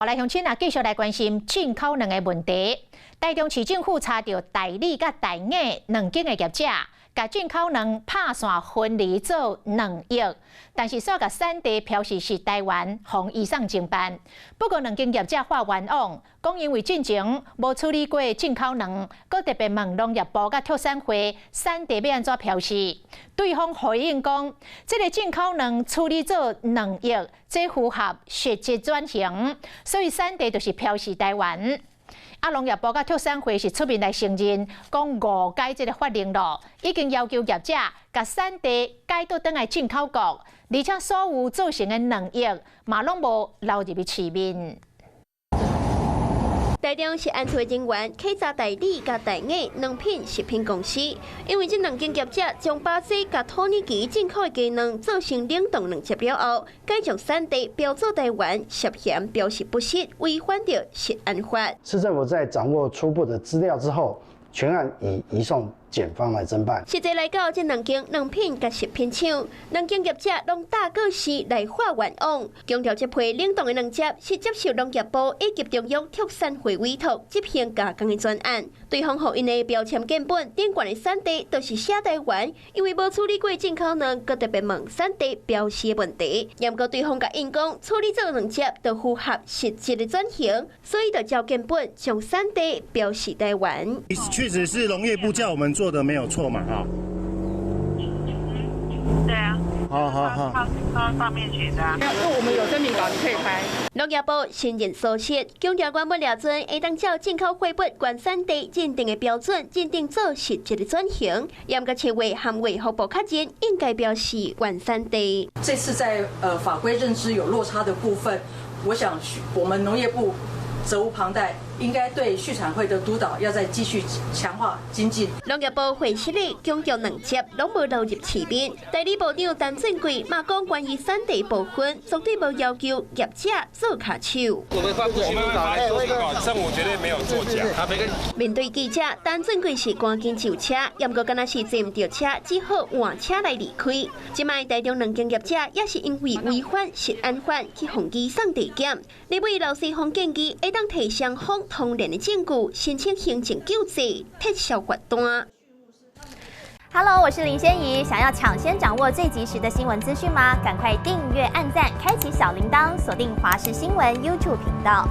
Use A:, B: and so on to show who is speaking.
A: 來鄉親啊，繼續來關心進口卵的問題。台中市政府查著大里佮大雅兩間的業者，共進口卵拍散分離做卵液，但是煞共產地標示是台灣，予移送偵辦。不過兩間業者發冤枉，講因為進前無處理過進口卵，閣特別問農業部佮畜產會產地欲按怎標示。對方回應講，這个進口卵處理做卵液，這符合實質轉型，所以產地就是標示台灣。啊，農業部佮畜產會是出面來承認，講誤解這个法令咯，已經要求業者共產地改倒轉來進口國，而且所有做成的卵液嘛攏無流入去市面。
B: 台中食安處人員稽查大里佮大雅卵品食品公司，因為這兩間業者將巴西佮土耳其進口的雞卵做成冷凍卵汁了後，改將產地標做台灣，涉嫌標示不實，違反著食安法。
C: 市政府在掌握初步的資料之後，全案已移送檢方來偵辦。
B: 實際來到這兩間卵品佮食品廠，兩間業者攏搭過時來發冤枉，強調這批冷凍的卵汁是接受農業部以及中央畜產會委託執行加工的專案。對方予𪜶的標籤建本頂懸的產地都是寫台灣，因為無處理過進口卵，閣特別問產地標示的問題。毋過對方共𪜶講處理做卵汁都符合實質的轉型，所以就照建本將產地標示台灣。
D: 確實是農業部叫我們做的沒有錯嘛，哈。
E: 對啊。
D: 好好好。
E: 他上面寫的。因為我們有聲明稿，你可以拍。
B: 農業部承認疏失，強調原本掠準會當照進口貨物原產地認定的標準認定做實質的轉型，嚴格7月和衛福部確認應該標示原產地。
F: 這次在法規認知有落差的部分，我想我們農業部責無旁貸，應該對畜產會的督導要再繼續強化精進。
B: 農業部會釋理強調卵汁攏無流入市面。代理部長陳俊貴嘛講，關於產地部分，絕對無要求業者做跤手。
G: 我們發布我們會發政府絕對沒有作假。
B: 面對記者，陳俊貴是趕緊就車，毋過敢若是坐毋著車，只好換車來離開。這擺台中兩間業者也是因為違反食安法去予移送地檢。立委劉世芳建議，會當提雙方通聯的證據，申請行政救濟，撤銷罰單。
H: Hello，我是林仙怡。想要搶先掌握最及時的新聞資訊嗎？趕快訂閱、按讚、開啟小鈴鐺，鎖定華視新聞 YouTube 頻道。